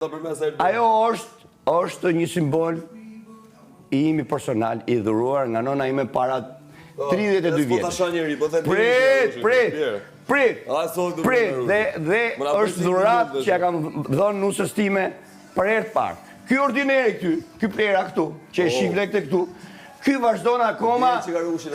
Ajo është është një simbol i imi personal i dhuruar nga nona ime para 32 po vjetësh. Po prit, prit, prit, prit, dhe, dhe është dhuratë që ja kam dhënë nuses time për herë të parë. Ky ordineri këty, ky plera këtu, që e oh. shih këtë këtu, ky vazhdon akoma,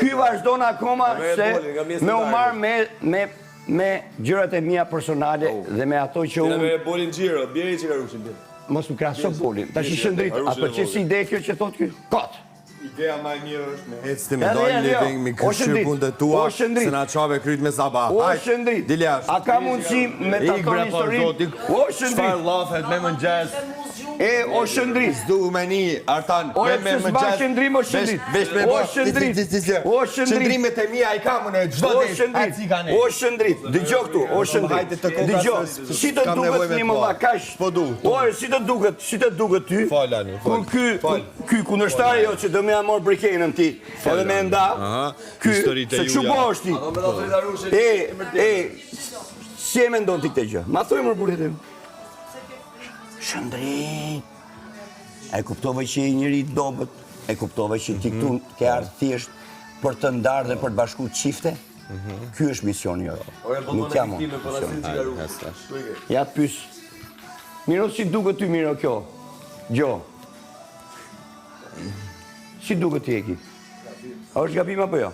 ky vazhdon akoma se me u marrë me, me Me gjërat e mia personale dhe me ato që unë... Ti me bolin xhiro, bjeri që ka rushin, bjeri. Mos më krahaso bolin. Tash i Shëndrit, a pëlqen si ide kjo që thotë ky? Kot. Ideja më e mirë është me ecë ti me dalë living, me këshyr punët e tua, se na çave kryt me sabah. O Shëndrit, a ka mundësi me ta thonë historinë? O Shëndrit. Çfarë llafet me mëngjes? E, o Shëndrit. S'du me ni, Artan, me me mëngjes. Shëndrit, o Shëndrit. Vesh me o Shëndrit. O Shëndrit. Shëndrimet e mia i kam unë çdo ditë. O Shëndrit, dëgjo këtu, o Shëndrit. Dëgjo, si të duket një më kaq? Po du. O, si të duket, si të duket ty? Fal ani, fal. Kur ky ky kundërshtari jot që do me ia marr Brikenën ti, edhe me nda. Ky, se çu po është ti? E, e, si e mendon ti këtë gjë? Ma thuaj më burrit Shëndrit! E kuptove që je njeri i dobët, e kuptove që ti këtu mhm. ke ardhë thjesht për të ndarë dhe për të bashku çifte? Mhm. Ky është misioni jot. Nuk jam unë. Ja pys. Miro si duket ty Miro kjo? Gjo. Si duket ti e ki? A është gabim apo jo?